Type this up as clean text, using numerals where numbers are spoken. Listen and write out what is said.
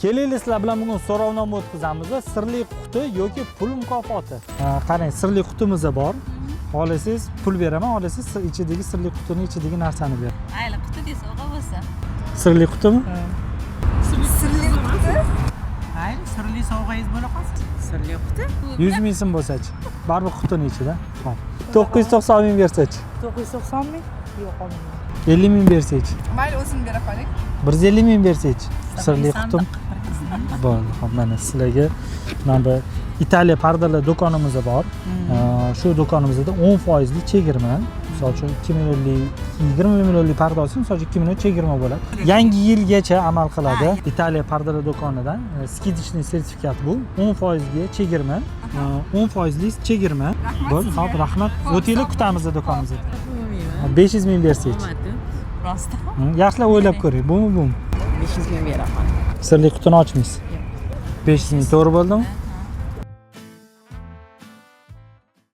Kelinglar, sizlar bilan bugun so'rovnoma o'tkazamiz. Sirli quti yoki pul mukofoti. Qarang, sirli qutimiz bor. Xohlasangiz pul beraman, xohlasangiz ichidagi sirli qutini ichidagi narsani ber. Mayli, qutida sovg'a bo'lsin. Sirli qutimi? Sirli quti. Mayli, sirli sovg'angiz bo'la qolsin. Sirli quti. 100 ming so'm bo'lsachi? Baribir qutini ichida. Hop. 990 ming bersachi? 990 ming? Yo'q, olmayman. 50 ming bersachi? Mayli, o'zini bera qoling. 150 ming bersachi? Sirli qutim. Bo'ldi. Hop, mana sizlarga mana bu Italiya pardalar do'konimiz bor. Shu do'konimizda 10 foizli chegirma. Misol uchun 2 millionlik, 20 millionlik parda olsangiz, misol uchun 2 million chegirma bo'ladi. Yangi yilgacha amal qiladi. Italiya pardalar do'konidan скидочный sertifikat bu. 10 foizga chegirma. 10 foizli chegirma. Bo'ldi, hop, rahmat. O'tinglar, kutamiz do'konimizda. 500 ming bersangiz. Rostmi? Yaxshilab o'ylab ko'ring. Bumi, bumi? 500 ming beraman. Sirli qutini ochmaysiz. 500 ming to'g'ri bo'ldimi?